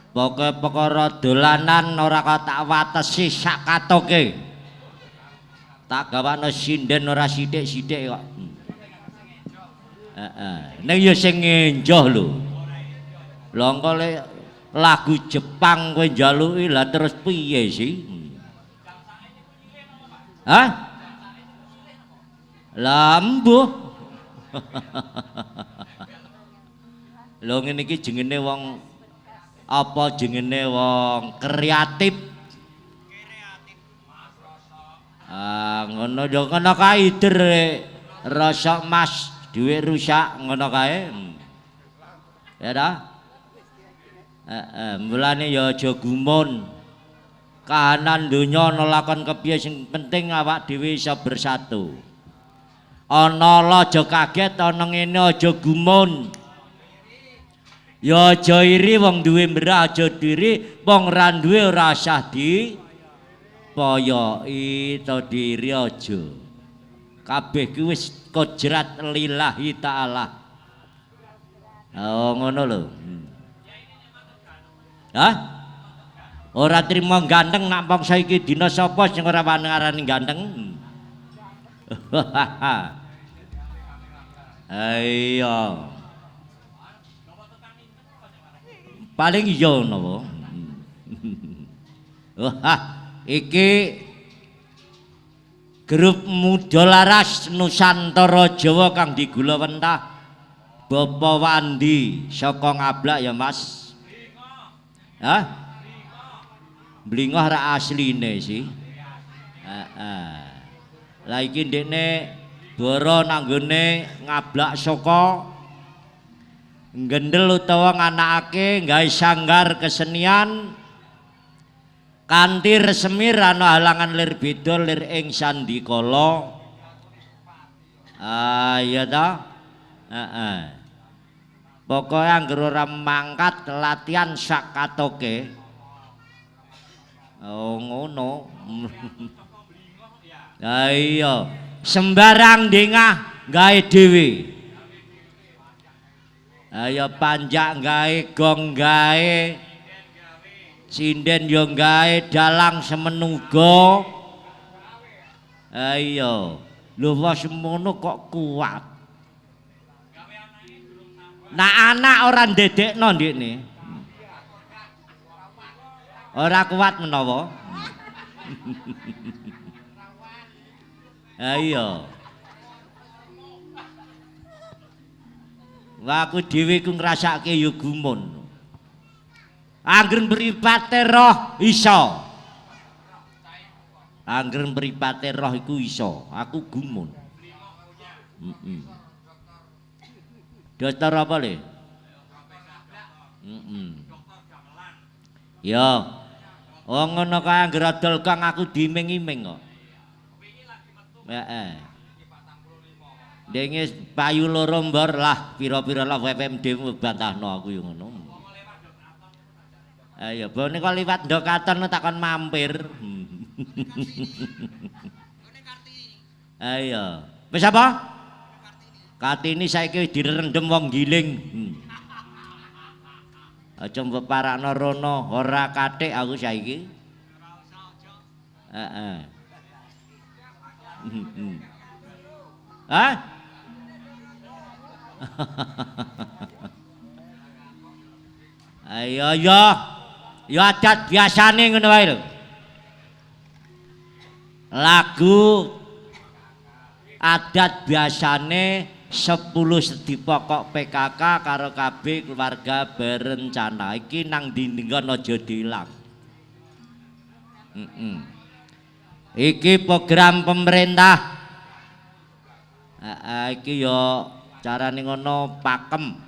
Pokoke perkara dolanan ora tak watesi sak katoke. Tak gawakno sinden ora sithik-sithik kok. Heeh. Ning ya sing ngenjoh lho. Lha engko lek lagu Jepang kowe njaluki lah terus piye sih? Hah? Lah mbuh. Lho ngene iki jengene wong apa jengene wong kreatif. Ah ngono ya ngono kae idere rasa mas dhuwit rusak ngono kae. Ya ta? Heeh, mulane ya aja gumun. Kahanan donya ana lakon kepiye sing penting awak dhewe iso bersatu. Ana ala aja kaget, ana ngene aja gumun. Ya aja iri wong duwe mberah aja diri, wong ra duwe ora usah di poyoki to diri aja. Kabeh ki wis kodrat lillahi taala. Oh ngono lho. Hah? Ora trimo ganteng nak mangsa iki dina sapa sing ora wani ngarani ganteng? Iya. Paling iya napa? Wah, iki grup Muda Laras Nusantara Jawa kang digulawentah Bapak Wandi saka Ngablak ya Mas. Hah? Blingah ra asline sih. Heeh. Lah iki ndekne boro nanggone Ngablak saka nggendel utawa nganakake gawe sanggar kesenian kanthi resmi rano halangan lir beda lir ing sandikala. Ah iya ta? Heeh. Pokoke anggere ora mangkat latihan sak katoke. Oh ngono. Lah iya, sembarang dengah gawe dhewe. Ayo panjak gawe, gong gawe, sinden yo gawe, dalang semenuga. Ayo, lho wis semono kok kuat. Nah anak ora ndedekno ndekne. Ora kuat menawa. Ayo. Wah aku dhewe ku ngrasake ya gumun. Angger mripate roh iso. Angger mripate roh iku iso, aku gumun. Heeh. Dokter apa le? Heeh. Ya. Wong ngono kae angger adol kang aku diiming-iming kok. Heeh. Denge payu loro mbor lah pira-pira lah WPMD bantahno aku yo ngono. Ayo bone kok liwat Ndokaton takon mampir. Ayo. Wis apa? Kartini saiki wis direndhem wong giling. Aja mbok parakno rono, ora kathik aku saiki. Heeh. Hah? Ayo yo. Ya adat biasane ngono wae lho. Lagu adat biasane 10 sedhi pokok PKK karo KB keluarga berencana iki nang ndi-ndi aja diilang. Iki program pemerintah. Iki yo carane ngono pakem.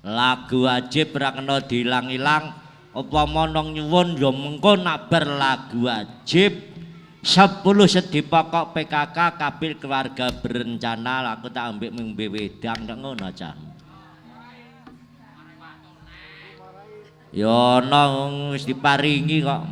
Lagu wajib ora kena diilang-ilang. Upama nang nyuwun yo mengko nak bar lagu wajib 10 sedhi pokok PKK kabil keluarga berencana aku tak ambek ngombe wedang tak ngono cah. Ya ana wis diparingi kok.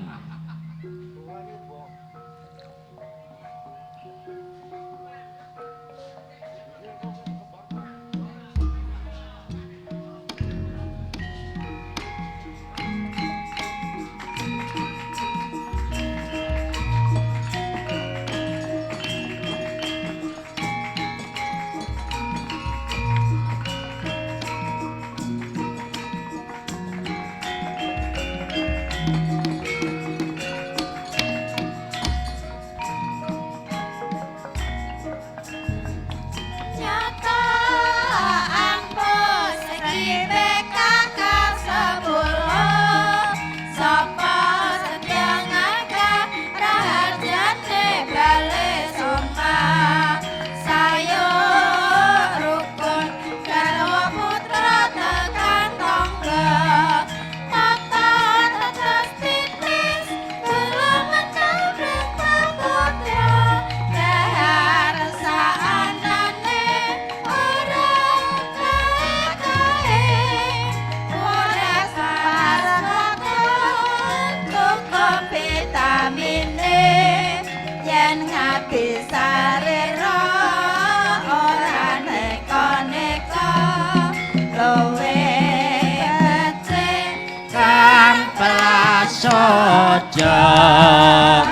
pojok.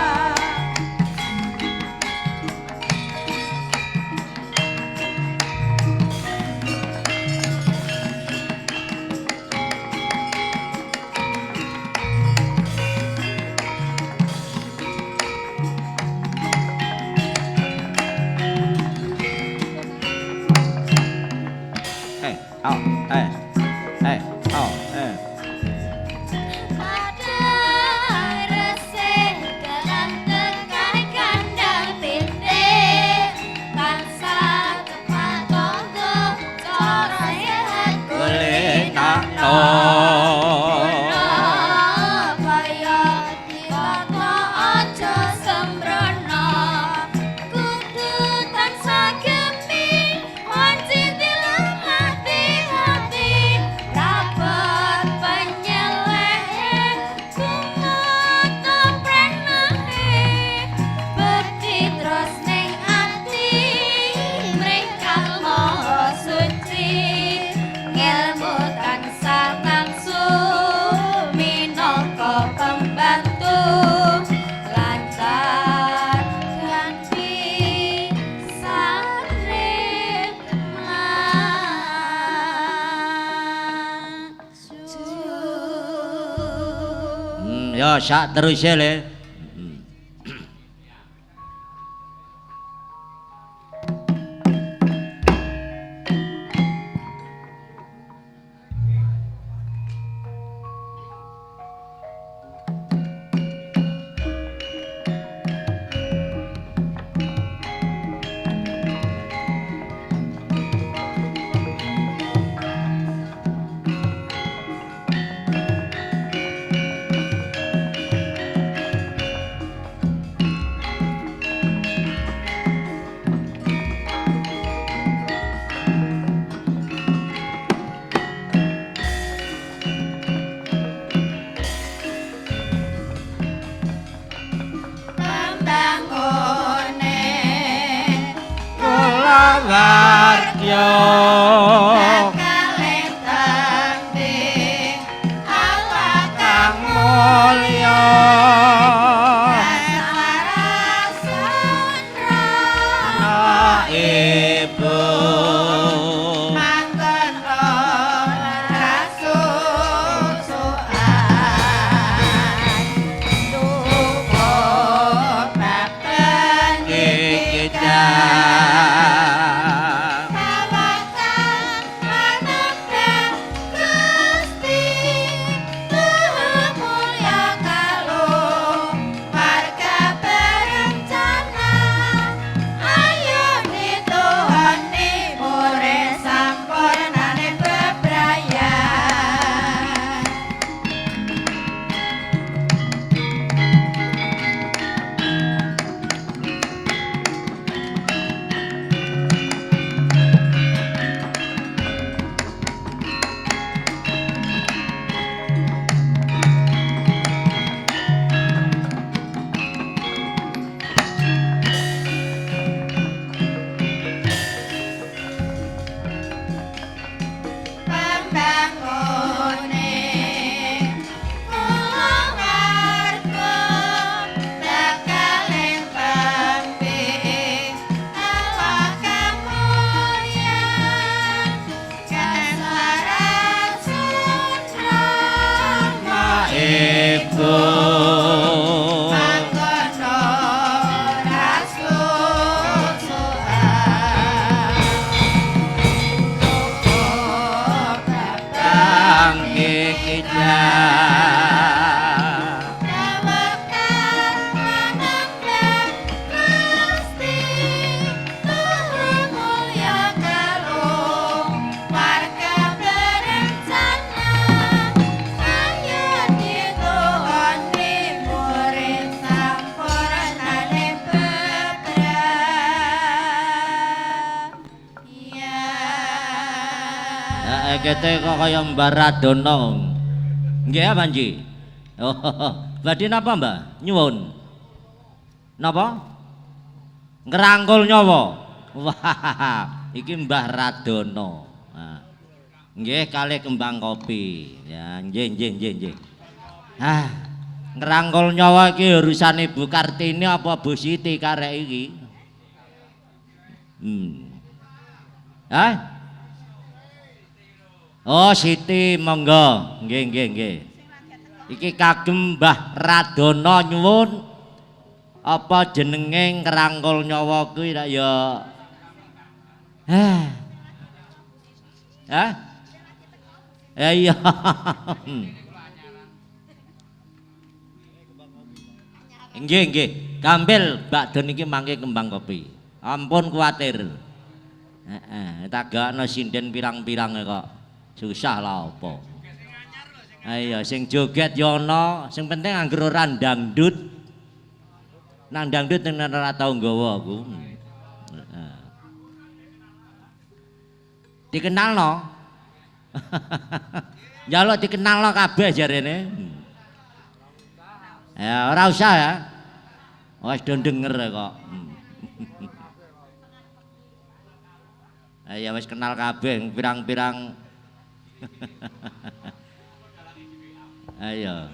Eh, oh, eh, eh, oh, eh. Padang resik dalan tekan kandang pitik, tansah tepak tangga cara sehat Kulinakno. Kaya ditata aja sembrono, kudu tansah gemi wanci tilem ati-ati, rapet penyelehe gumoto prenahe, bekti terus ning ati mringkal maha suci, ngelmu tansah tangsu minangka pembantu lancar ganti sarip maju. Ya sak teruse le. Pembangune Kulawarga bakale tembe Allah kang mulya. Ana Ibu manggon ora susukan cukup bab kita. Tawakal manembah Gusti Maha Mulya kalung warga berencana ayo nituhani mure sampurnane bebrayan. Pembangune kulawarga bakale tembe Allah kamulyan kasara sutra Ibu mangkono rasusukan cukup kang kita. Tawakal manembah Gusti Maha Mulya kalung warga berencana ayo dituhoni murid sampurnane bebrayan. Kete kok kaya Mbah Radono. Nggih ya, Panji. Oh, badhe napa, Mbah? Nyuwun. Napa? Ngrangkul nyawa. Wah, iki Mbah Radono. Nah. Nggih kalih kembang kopi. Ya, nggih nggih nggih nggih. Ah, Ngrangkul nyawa iki urusane Bu Kartini apa Bu Siti karek iki? Hah? Oh, Siti monggo. Nggih, nggih, nggih. Iki kagem Mbah Radono nyuwun apa jenenge ngrangkul nyawa kuwi rak ya. Hah. Hah? Ya iya. Nggih, nggih. Gampil bakdo niki mangke kembang kopi. Ampun kuwatir. Heeh, tak gakno sinden pirang-pirang kok. Susah lah apa. Ayo sing joget ya ana, sing penting angger ora dangdut. Nang dangdut nek ora tau nggawa aku. Heeh. Dikenalno. Njaluk dikenalno kabeh jarene. Ya ora usah ya. Wis do denger kok. Ya wis kenal kabeh pirang-pirang. Ayo.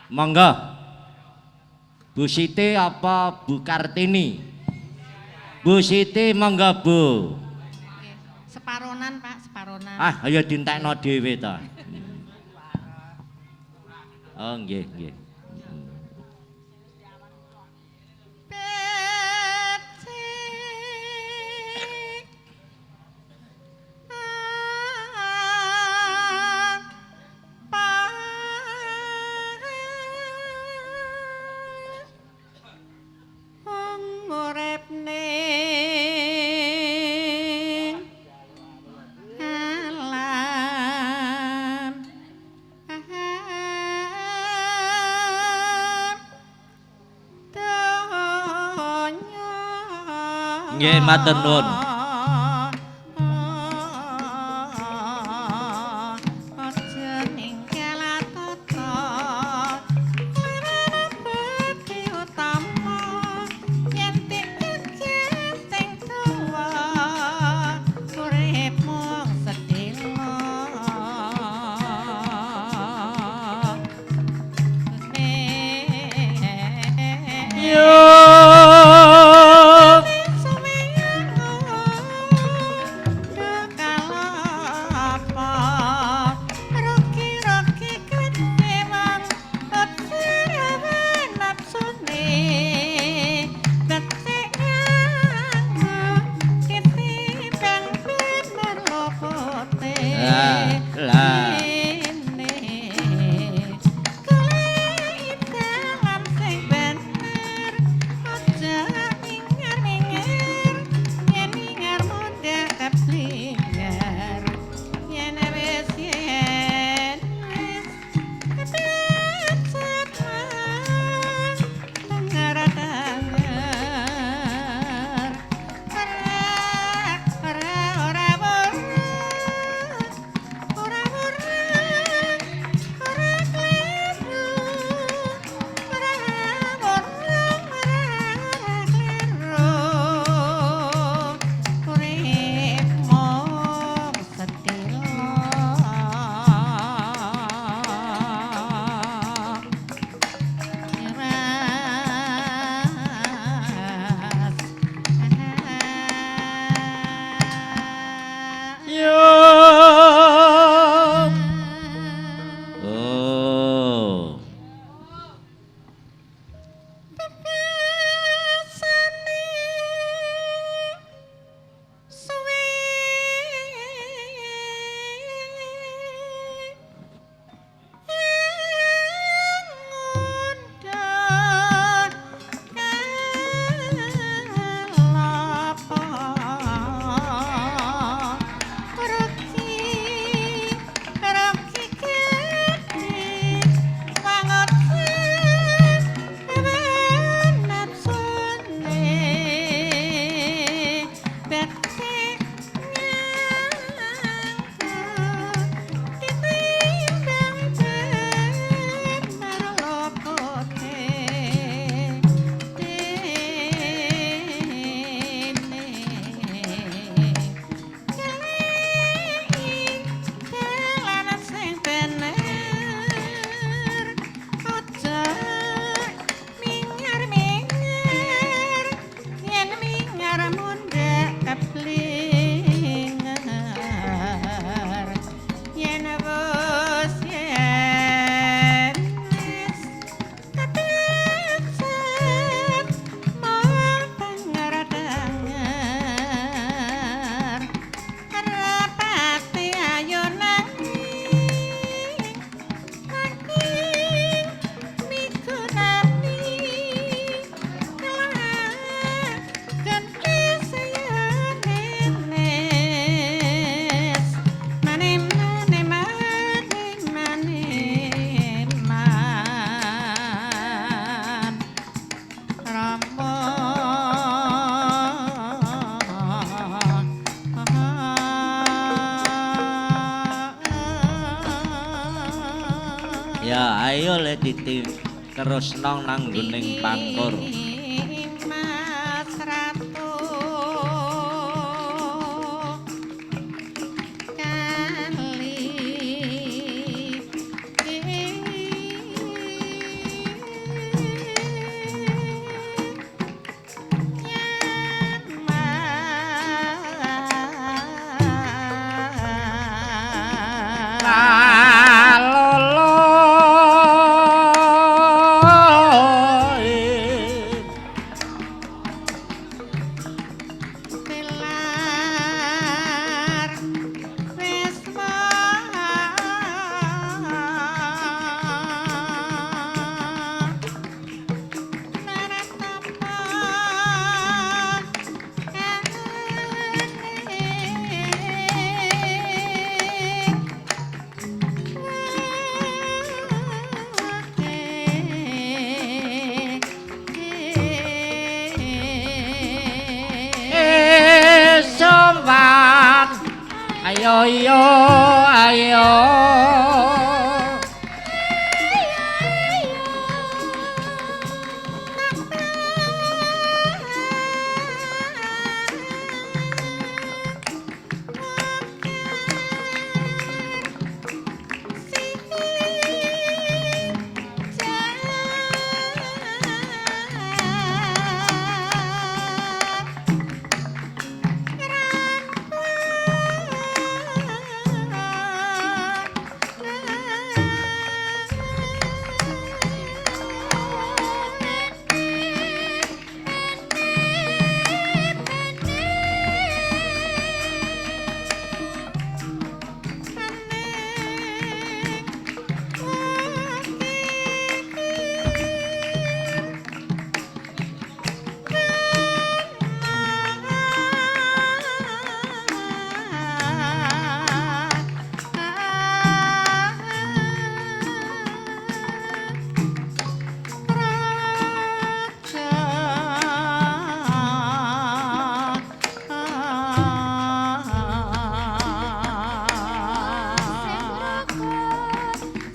Monggo. Bu Siti apa Bu Kartini? Bu Siti monggo Bu. Separonan Pak, separonan. Ah, ayo dintekno dhewe ta. Oh nggih, nggih. Nggih, matur nuwun. Aja ninggal tata budi utama yen sing tuwa urip mung sedhela. Yo. Lah. Ya ayo le titi terusno nang nggoning pangkur. Mas Ratu kali Kalolo. Pilar Wisma Naratapa Sowan ayo yo ayo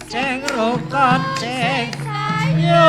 Ceng rukun ceng yo.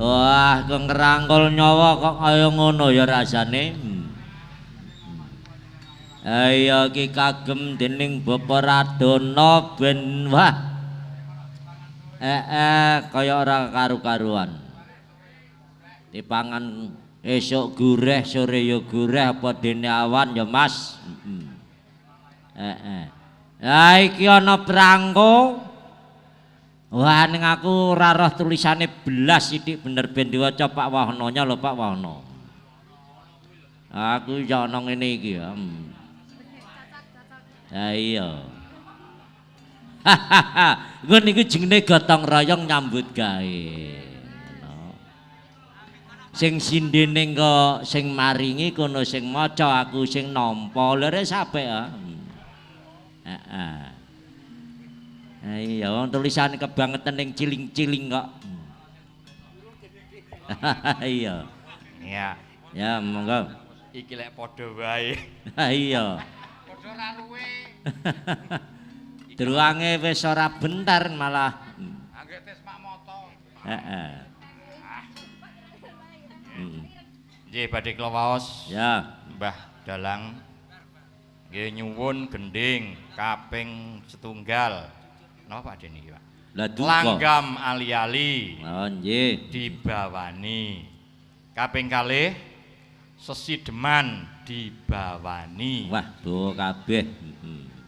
Wah, kok ngerangkul nyawa kok kaya ngono ya rasane. Ayo iki kagem dening Bapak Radana ben wah. Kaya ora karu-karuan. Dipangan esuk gureh, sore ya gureh apa dene awan ya Mas. Lah iki ana prangko. Wah, ning aku ora roh tulisane belas sithik bener ben diwaca Pak Wahononya lho Pak Wahono. Aku ya ana ngene iki ya. Ha iya. Hahaha, nggon niku jenenge gotong royong nyambut gawe. Ngono. Sing sindene kok sing maringi kono sing maca aku sing nampa lere sampe ya. Heeh. Iya, wong tulisane kebangetan ning ciling-ciling kok. Iya. Iya. Ya, monggo. Iki lek padha wae. Iya. Padha ra luwe. Druange wis ora bentar malah. Anggete semak moto. Heeh. Nggih badhe kula waos. Ya, Mbah Dalang. Nggih nyuwun gendhing kaping setunggal. Napa Pak Deni iki, Pak? Lah duka. Langgam ali-ali. Oh nggih. Dibawani. Kaping kalih sesideman dibawani. Wah, do kabeh.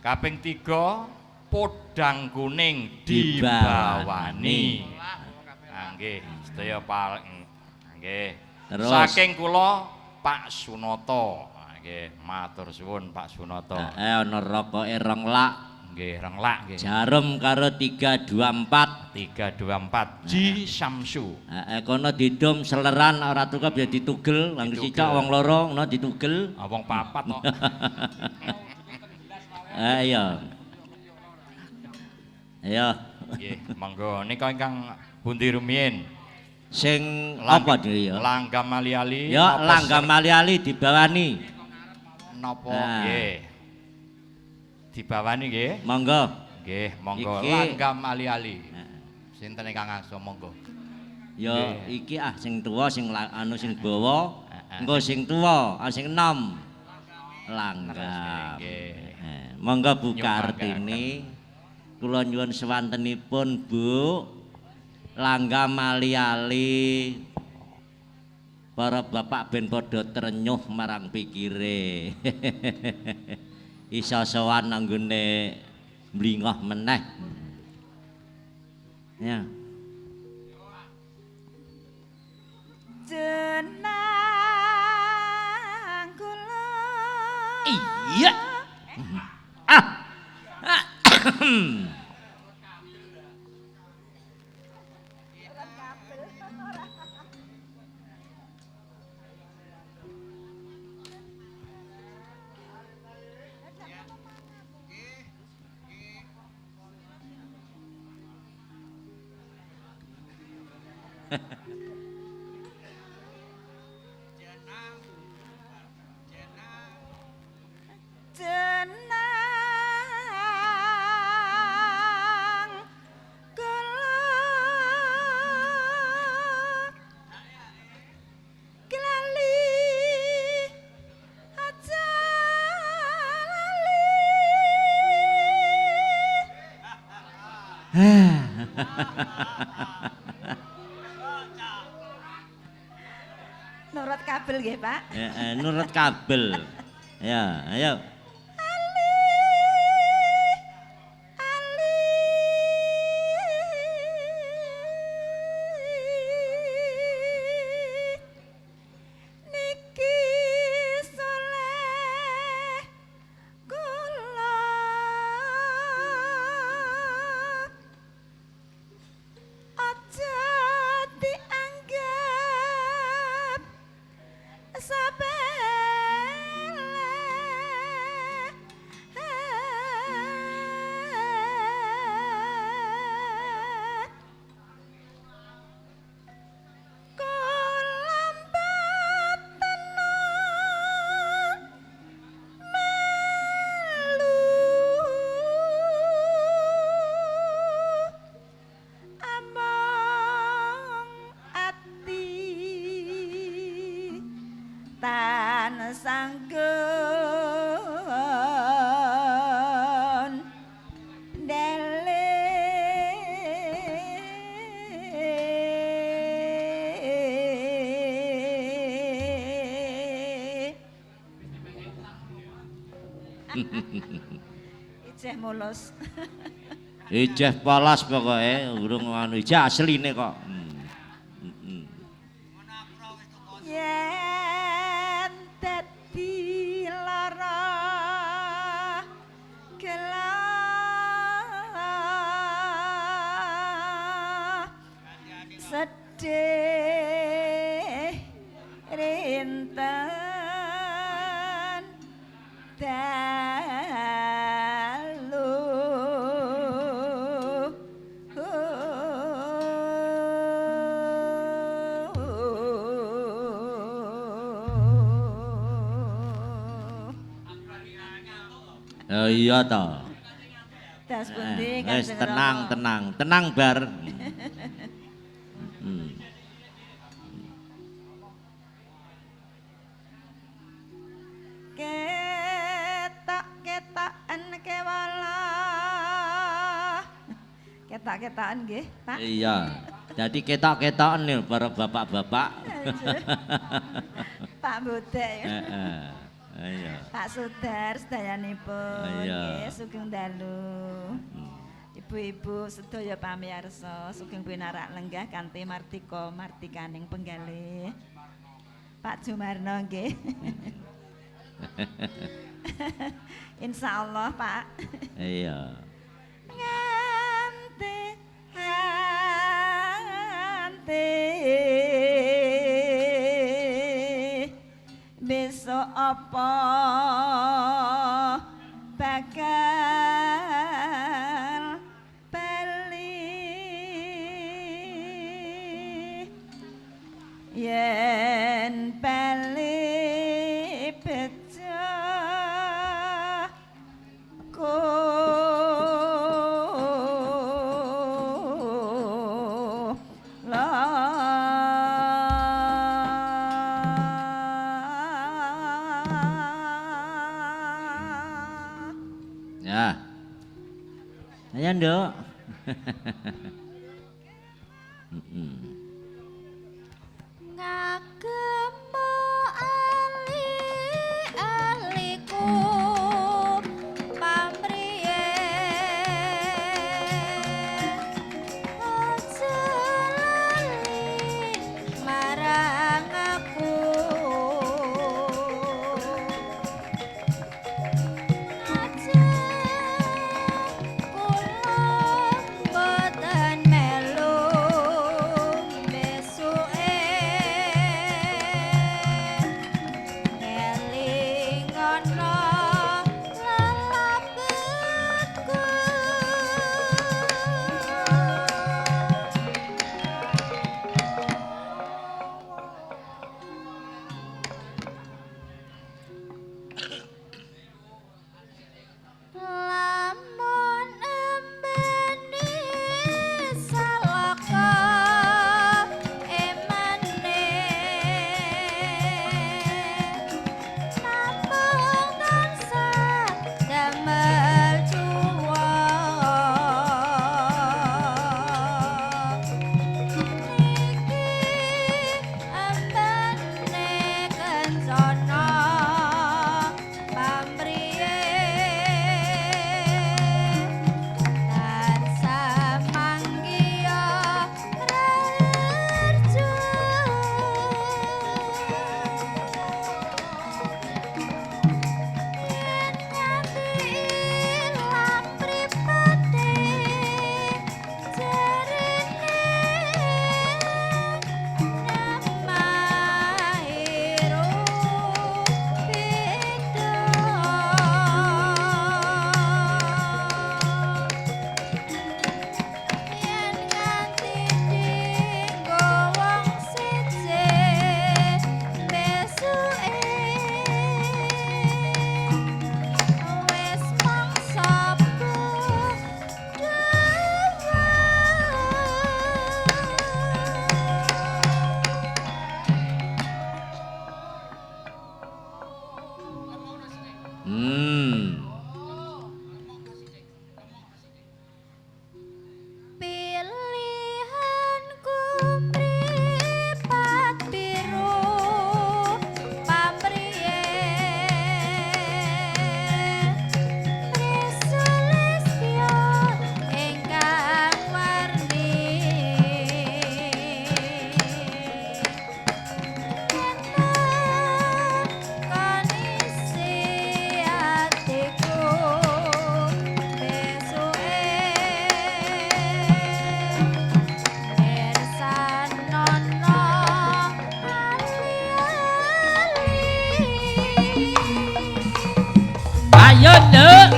Kaping 3 podang kuning Dibawani. dibawani. Nggih, sedaya paling nggih. Terus. Saking kula Pak Sunoto. Nggih, matur suwun Pak Sunoto. Heeh, ana rokoke rong lak. Nggih, rong lak nggih. Jarum karo 324. 324 Ji Samsu. Heeh, kono didum seleran ora cukup ya ditugel, wong Ditugel. sicok wong loro ngono ditugel. Ah, wong papat kok. Iya. Ayo. Nggih, monggo nika ingkang pundi rumiyin? Sing apa dhewe ya? Langgam ali-ali. Ya, napa langgam ali-ali dibawani. Napa Nah. nggih. Dibawani nggih. Monggo. Nggih, monggo Iki- langgam ali-ali. Sinten ingkang ngasta monggo. Ya iki ah sing tuwa sing anu sing bawa, Heeh. engko sing tuwa, ah sing enom. Langgam. Nggih. Monggo Bu Nyuwun Kartini. Kula nyuwun swantenipun, Bu. Langgam ali-ali. Para bapak ben padha trenyuh marang pikire. Iso sowan anggone mlingoh meneh. Ya. Jenang kula. Iya. Ah. Jenang kula kelali aja lali. Nurut kabel nggih, Pak. Ya, nurut kabel. Ya, ayo. Ali niki soleh kula aja dianggap sepele. Kolam tenang melu among ati tan sanggon dele. Ijeh mulus. Ijeh polos pokoke, urung anu ijeh asline kok. Yen dadi lara gela sedih rinten dalu. Ya iya to. Das pundi Wis Kanjeng tenang, Rama? Tenang, tenang bar. Ketok-ketokan kewala. Ketok-ketokan nggih, Pak. Iya. Jadi ketok-ketokan nih para bapak-bapak. Pak Bodek. Heeh. Iya. Pak Sudar sedayanipun Iya. nggih sugeng dalu. Ibu-ibu sedaya pamirsa sugeng pinarak lenggah kanthi mardika mardikaning penggalih. Pak Jumarno nggih. Insyaallah Pak. Iya. Nganti nganti besok apa bakal bali yen bali bejo kula. Ya. Ayo, Nduk. Ngagemo ali-aliku pamriye aja lali marang aku. Aja kula mboten melu besuke eling ana lelabetku. Lamun embene salaka emane namung tansah damel cuwak niki embene kencana pamriye tansah manggiya raharja yen nganti ilang mripate jarene namahiru beda yen nganti dinggo wong siji besuke wis mangsa Pilihanku mripat biru pamriye Trisulistya ingkang warni Kanisi atiku besuke mirsanono ali-ali. Ayo, Nduk.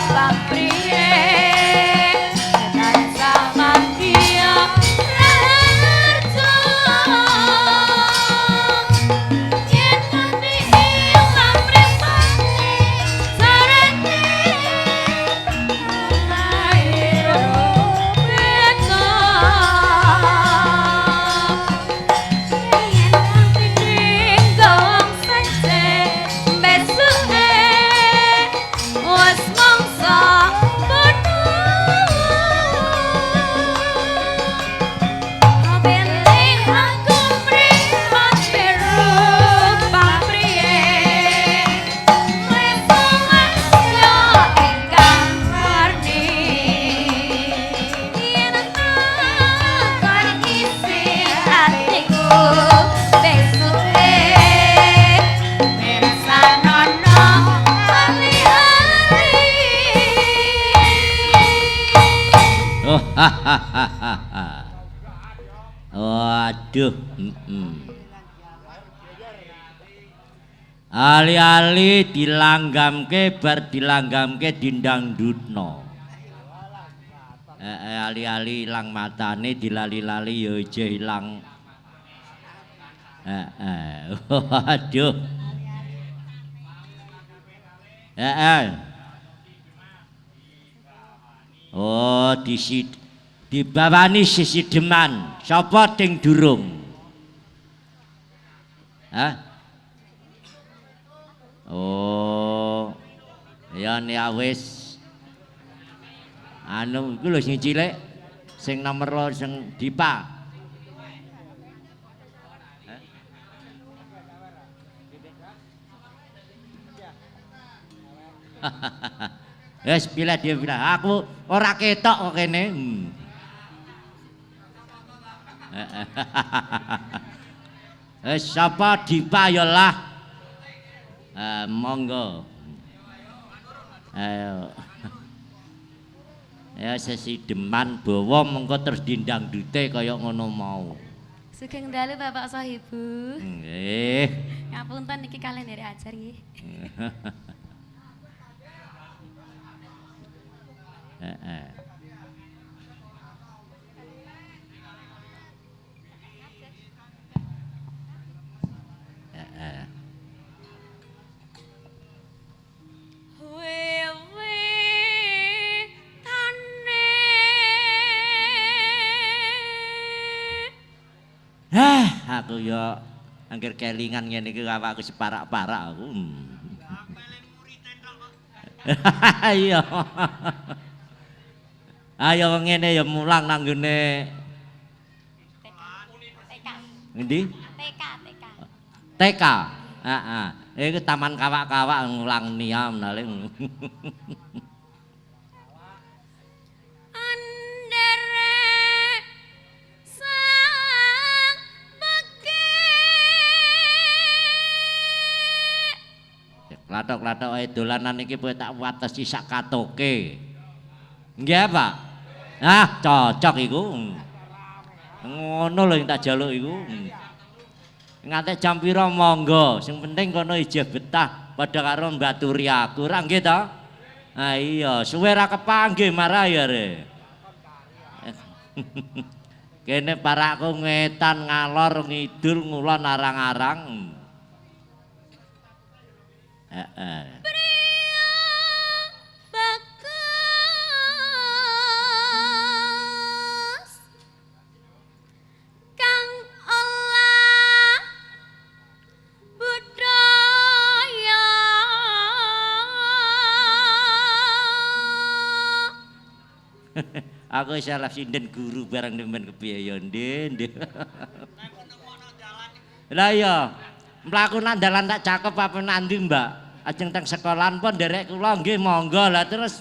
Papriye tansah madya raharjo yen nganti ilang mripate sarane ayo beta yen nganti gawang saja besuke wis mangsa padha Beling aku mripat biru papriye mlebu masya ingkang warni yen takon isi atiku besuke mirsanono ali-ali. Oh, ha, ha, ha, ha, ha. Waduh. Ali-ali dilanggamke bar dilanggamke dindangdutno. Ali-ali ilang matane dilali-lali ya ijeh ilang. Waduh. Oh, dibawani sisideman. Sapa ting durung? Hah? Oh. Ya nek wis anu iku lho sing cilik sing nomor loro sing Dipa. Wis pilih dia pilih. Aku ora ketok kok kene. Wis sapa Dipa ya lah. Monggo. Ayo. Ya sesideman bawa mengko terus dindangdute kaya ngono mau. Sugeng dalu Bapak saha Ibu. Nggih. Ngapunten niki kalian dari ajar nggih. Heeh. Heeh. Wewe-tane. Hah, aku ya angger kelingan ngene iki awakku separak-parak aku. Iya. Ayo wong ngene ya mulang nang nggone TK. ngendi? TK, TK. TK. Heeh. Iku taman kawak-kawak ngulang niam nale. Andere sang beke. Klathok-klathok ae dolanan iki kowe tak watesi sak katoke. Nggih, Pak. Ah, cocok iku. Ngono lho sing tak jaluk iku. Ngantek jam pira monggo, sing penting kono ijeh betah padha karo mbaturi aku, ra nggih ta? Ah iya, suwe ra kepanggih marah ya re. Kene parakku ngetan ngalor ngidul ngulon arang-arang. Heeh. Priya bagus kang olah budaya. Aku wis salah sinden guru barang nemen kepiye ya Ndin. Lah iya, mlaku nang dalan tak cakep apa nandi, Mbak. Ajeng teng sekolahan pun nderek kula nggih monggo. Lah terus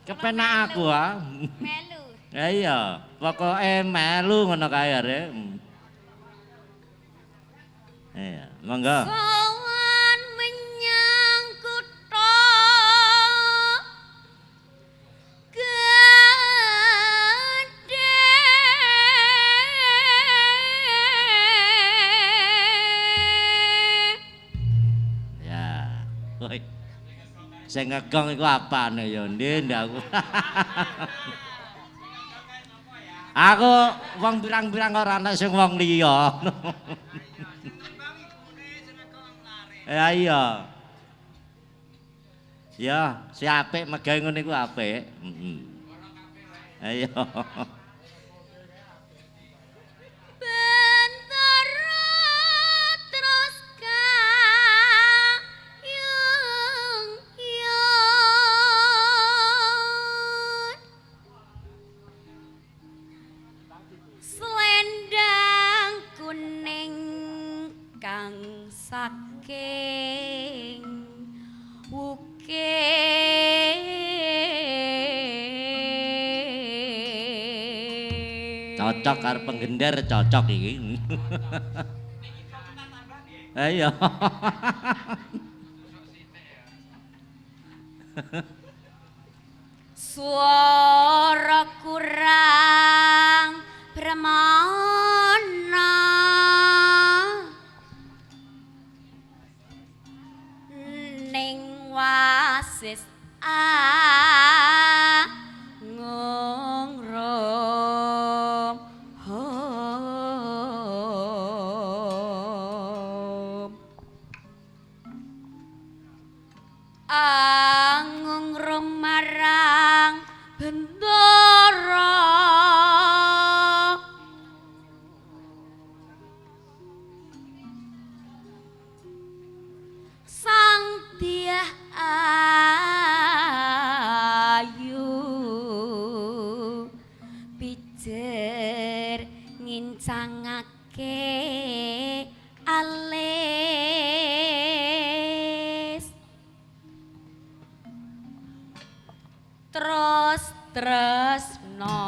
kepenak aku ah. Melu. Lah iya, pokoke melu ngono kae arek. Iya, monggo. Sowan menyang kutha gedhe. Ya. Woi. Sing ngegong iku apane ya, Ndin aku. Aku wong pirang-pirang ora ana sing wong liya. Ya iya. Ya, si apik megawe ngono iku apik. Heeh. Ayo. Bentara terus kayung yon. Selendang kuning kang saking wukir. Cocok karo penggender cocok iki. Ayo. Suara kurang premana ning wasis angungrum hom angungrum marang bendara sang Dyah Ayu pijer ngincangake alis terus tresno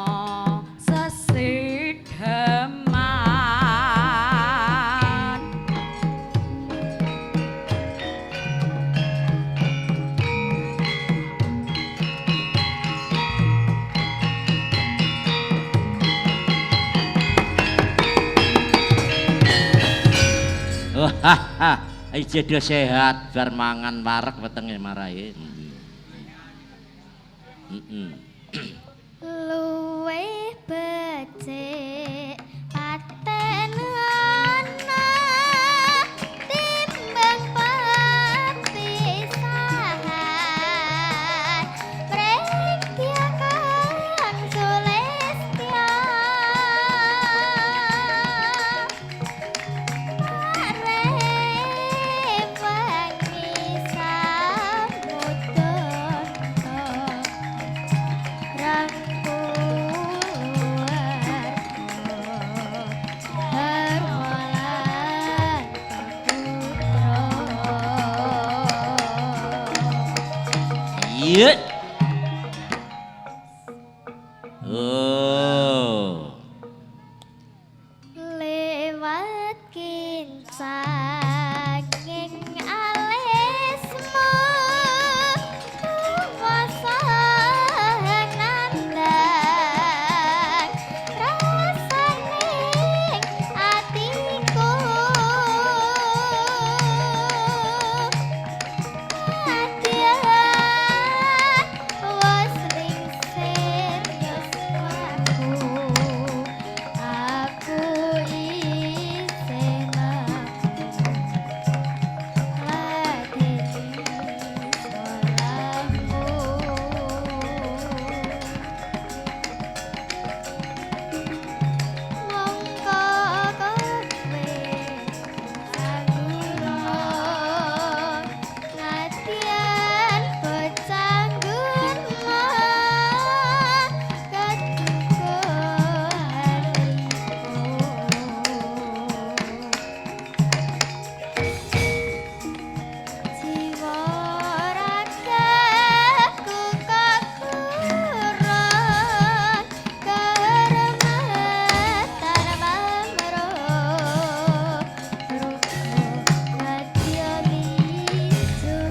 sesideman. Wah, ije do sehat bar mangan wareg wetenge marahi. Heeh. Luwih becik paten ana timbang pepisahan pring kang sulistya parewangi samudra Iya. Oh. Lewat kincanging alismu kuwasa nandang rasaning atiku Adian wis lingsir yuswaku aku isih ladeni salahmu. Mongko kowe sagura latihan bocanggun keduga hatiku. Jiwa ragaku kakurang keremetan mamro rupa kadya lijo.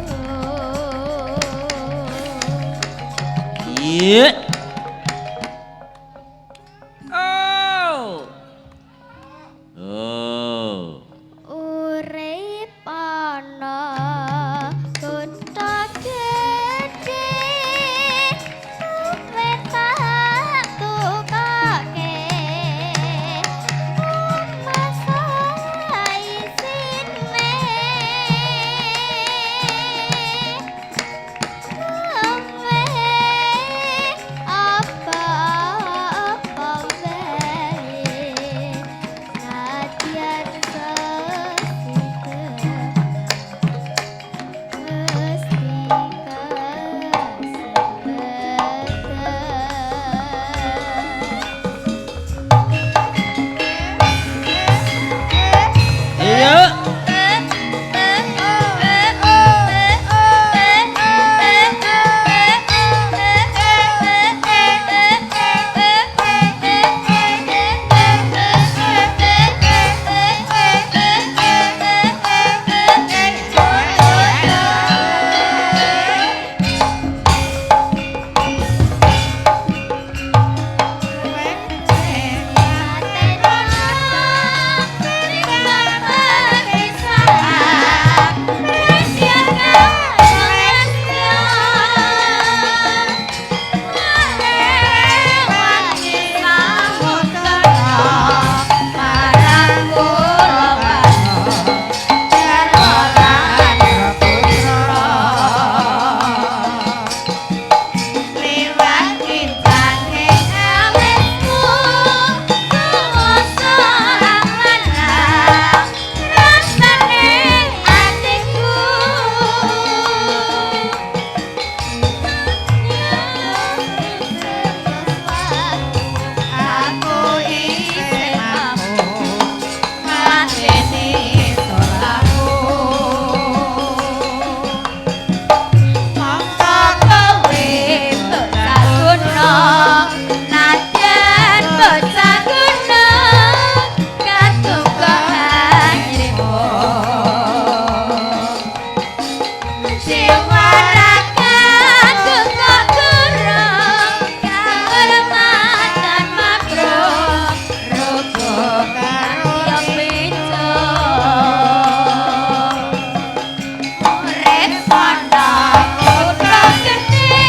Iya. Oh. Oh. Urip ana kutha gedhe Ora kagungkok guru kahormatan mabrur rupa karo bejo urip ana kutha gedhe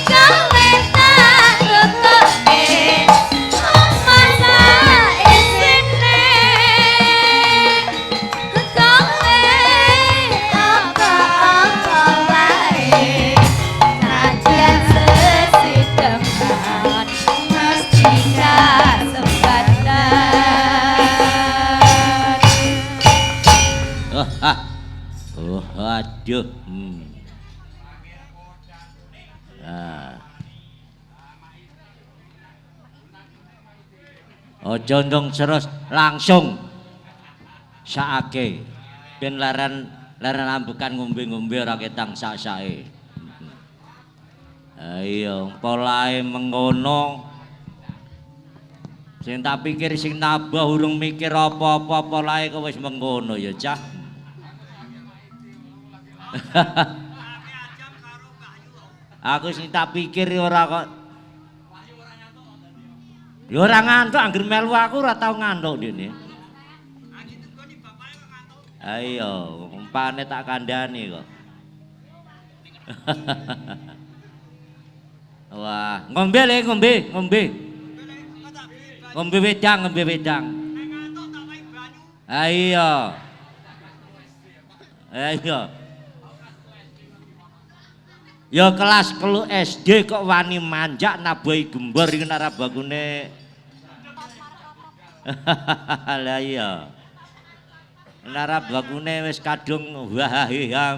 gawe tak tutuke masa isine kowe apa-apa wae nadyan sesideman mesti kasempatan. Oh, ah. Oh, aduh. Ah. Aja ndong terus langsung saake ben leren leren ambekan ngombe-ngombe ora ketang sak-sake. Ayo polahe mengono. Sing tak pikir sing nabah urung mikir apa-apa polahe kok wis mengono ya cah. Aku sing tak pikir ora kok. Ya ora ngantuk angger melu aku ora tau ngantuk dene. Ayo, umpane tak kandhani kok. Wah, ngombe le, ngombe, ngombe. Ngombe wedang, ngombe wedang. Ayo. Ayo. Ya kelas 3 SD kok wani manjak nabohi gembor iki nek ora bakune. Lah iya. Nek ora bakune wis kadung wah ha.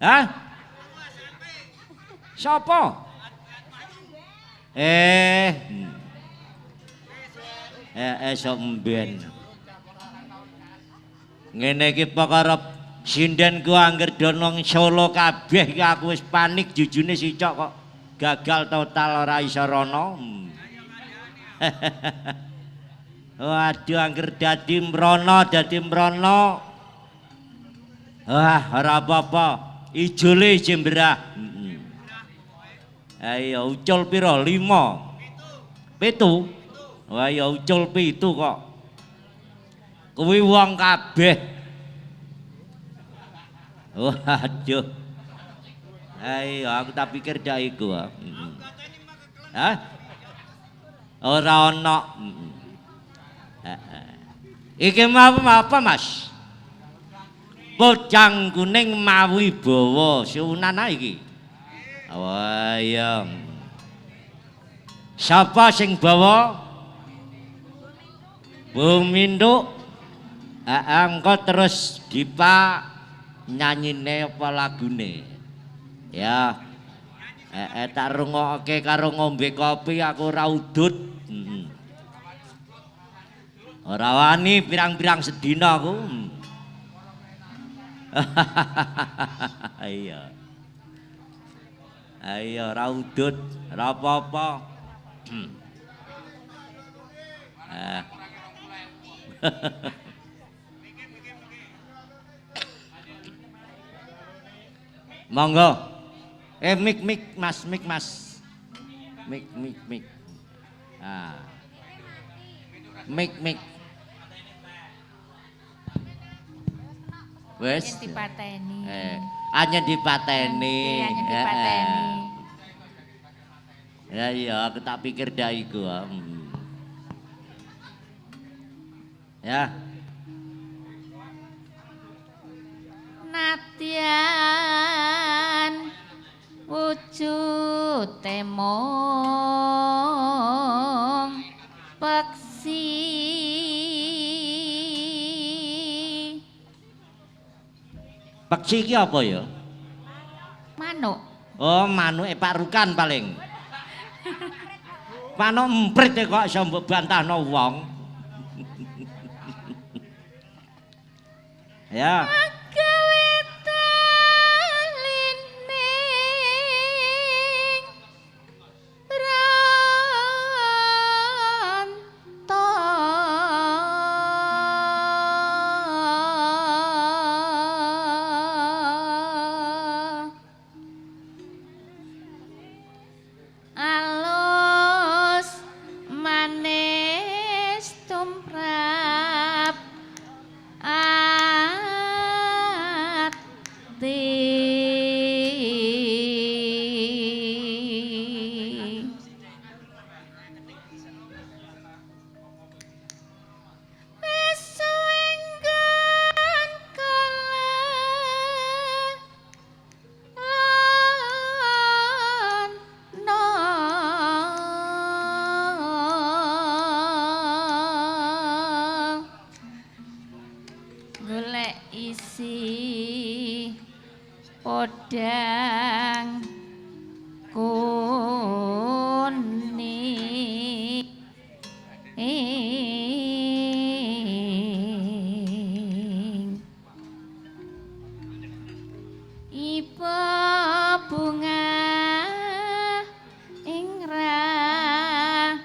Hah? Sopo? Eh. Eh sok mben. Ngene iki perkara sinden ku angger do nang Solo kabeh iki aku wis panik jujune sicok kok gagal total ora iso rono. Waduh angger dadi mrono dadi mrono. Wah ora apa-apa, ijole jembrah. Ayo ucul pira? 5. 7. Wah ya ucul 7 kok. Kuwi wong kabeh. Waduh. Ayo aku tak pikir dak iku. Hah? Ora ono. Iki mau apa, Mas? Pocang kuning mawi bawa sunan iki. Wah iya. Sapa sing bawa? Buminduk. Heeh, engko terus dipa nyanyine apa lagune. Ya. Tak rungokke karo ngombe kopi aku ora udut. Ora wani pirang-pirang sedina aku. Iya. Ayo ora udut, ora apa-apa. Monggo. Mik mik Mas, mik Mas. Mik mik mik. Ah. Mik mik. Wes. Dipateni. Hanya dipateni. Hanya dipateni. Ya iya, aku tak pikir dah iku. Ya. Nadyan wujud mung peksi. Peksi iki apa ya? Manuk. Oh, manuke Pak Rukan paling. Manuk emprit kok iso mbok bantahno wong. Ya. Gawe talining ranto. Wesi podang kuning. Ibu bunga ing rasaku,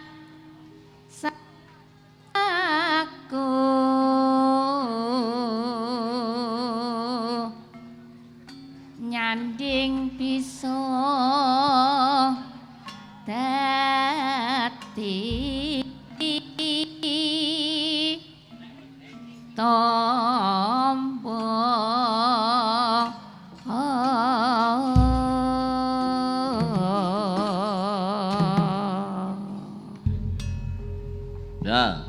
nyanding bisa dadi tombo. Ya.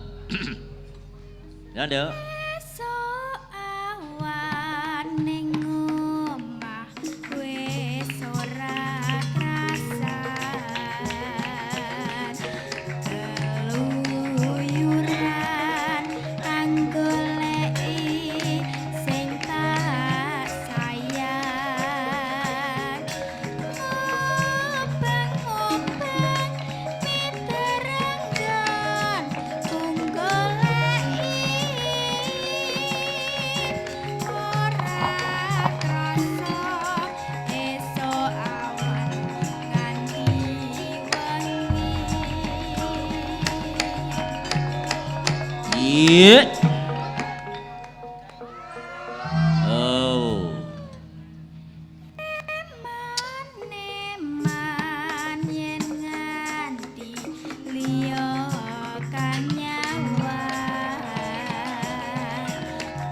Ya, Nduk. Esuk awan ning omah wis ora krasan, keluyuran anggoleki sing tak sayang, mubeng-mubeng miterenggon kunggoleki, ora krasa esuk awan nganti wengi. Iya. Oh. Eman-eman yen nganti liya kang nyawang,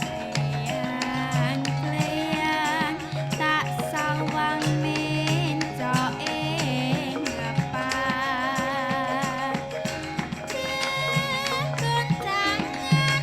kleyang-kleyang tak sawang mencok ing ngepak, kegoncangan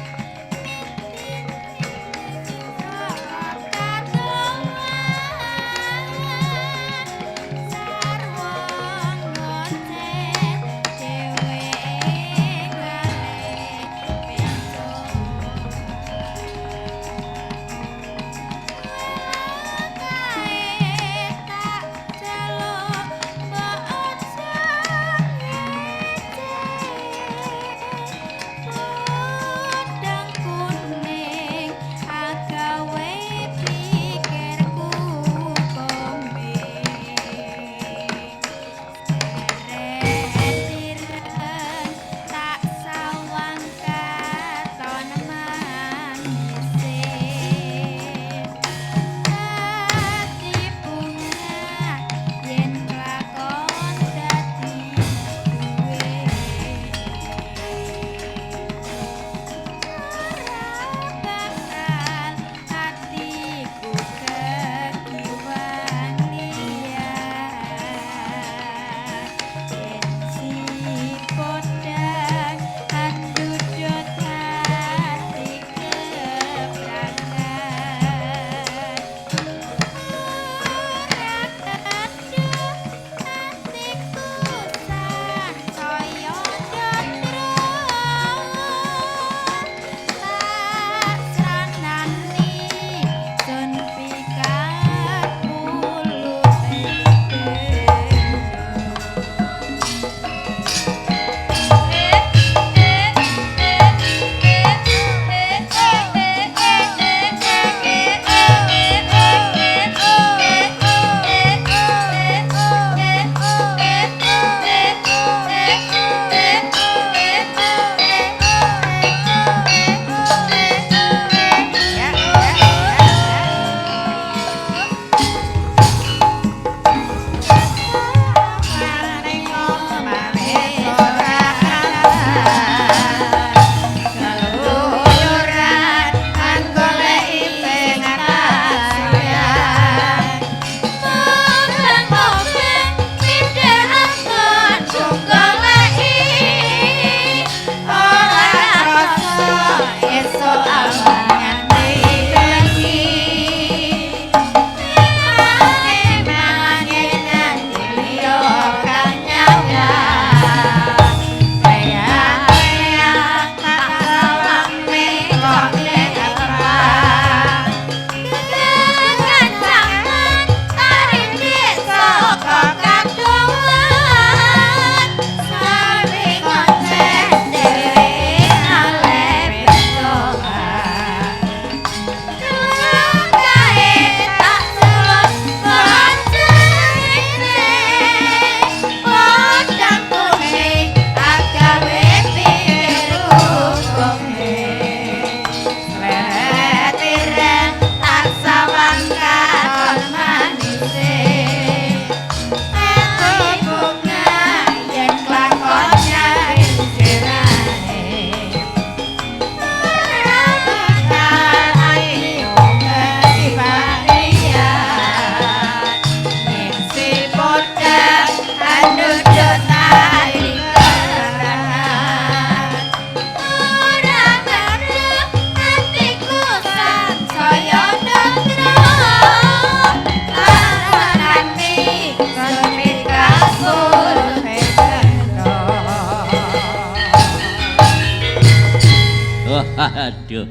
Waduh.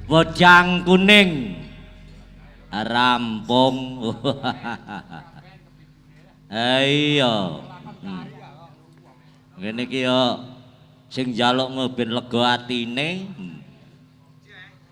Wedang kuning. Rampung. Iya. Ngene iki yo sing njaluk ben lega atine.